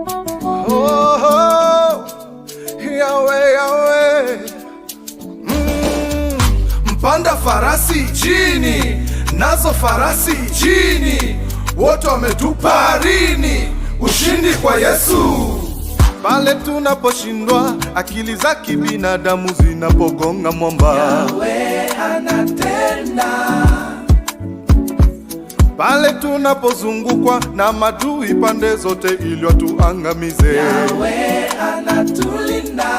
Oh, oh, Yahweh, Yahweh. Mpanda farasi chini, nazo farasi chini, wote wametupa harini, ushindi kwa Yesu. Pale tunaposhindwa, akili za kibinadamu zinapogonga mwamba, Yahweh anatenda. Pale tunapozungukwa na madui pande zote ili watuangamize, Yahweh anatulinda.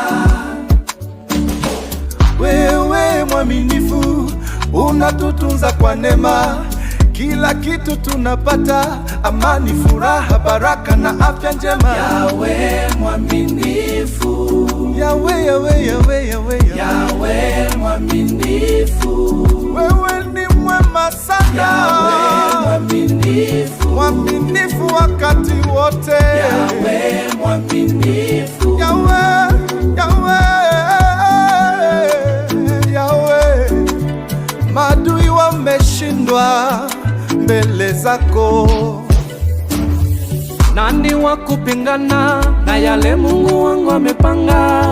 Wewe mwaminifu, unatutunza kwa neema, kila kitu tunapata, amani, furaha, baraka na afya njema. Yahweh mwaminifu. Yahweh, Yahweh, Yahweh, Yahweh, Yahweh. Yahweh mwaminifu. Wewe ni mwema sana, Yahweh mwaminifu. Mwaminifu wakati wote. Yahweh mwaminifu. Yahweh, Yahweh, Yahweh. Maadui wameshindwa mbele zako. Nani wa kupingana na yale Mungu wangu amepanga?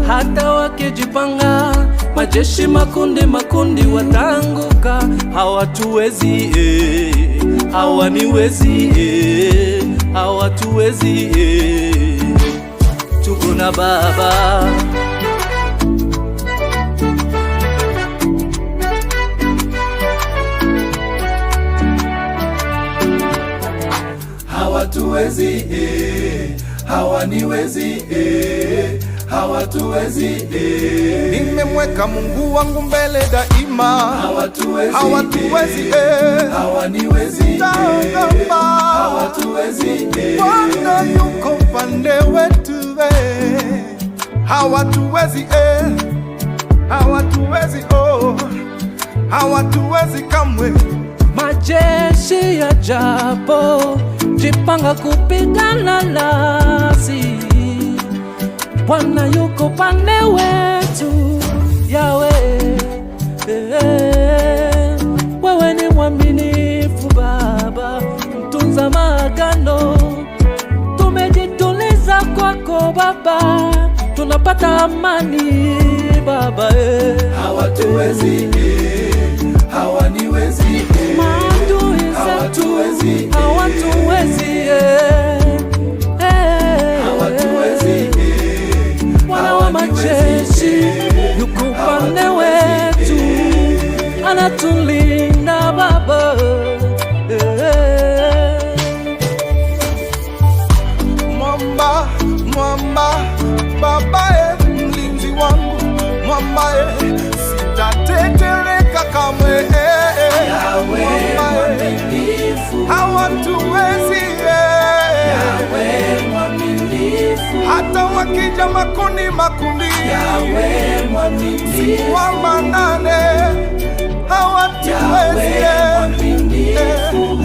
Hata wakijipanga majeshi makundi makundi wataanguka, hawatuwezi hawaniwezi hawatuwezi Tuko na Baba. Hawatuwezi hawaniwezi hawatuwezi Nimemweka Mungu wangu mbele daima, hawatuwezi hawatuwezi hawaniwezi Tazama, hawatuwezi Bwana yuko upande wetu hawatuwezi hawatuwezi oh, hawatuwezi kamwe. Majeshi ya japo jipanga kupigana nasi, Bwana yuko pande wetu. Yahweh, wewe ni mwaminifu Baba, mtunza maagano. Tumejituliza kwako Baba, tunapata amani Baba. Hawatuwezi hawaniwezi Maadui zetu hawatuwezi, hawatuwezi hawatuwezi Bwana wa majeshi yuko upande wetu, anatulinda Baba. Mwamba, mwamba, babae, mlinzi wangu, mwambae, sitatetereka kamwe. Yahweh Mwambae, mwaminifu, hawatuwezi Yahweh mwaminifu, hata wakija makundi makundi, Yahweh mwaminifu, wa manane hawatuwezi Yahweh mwaminifu.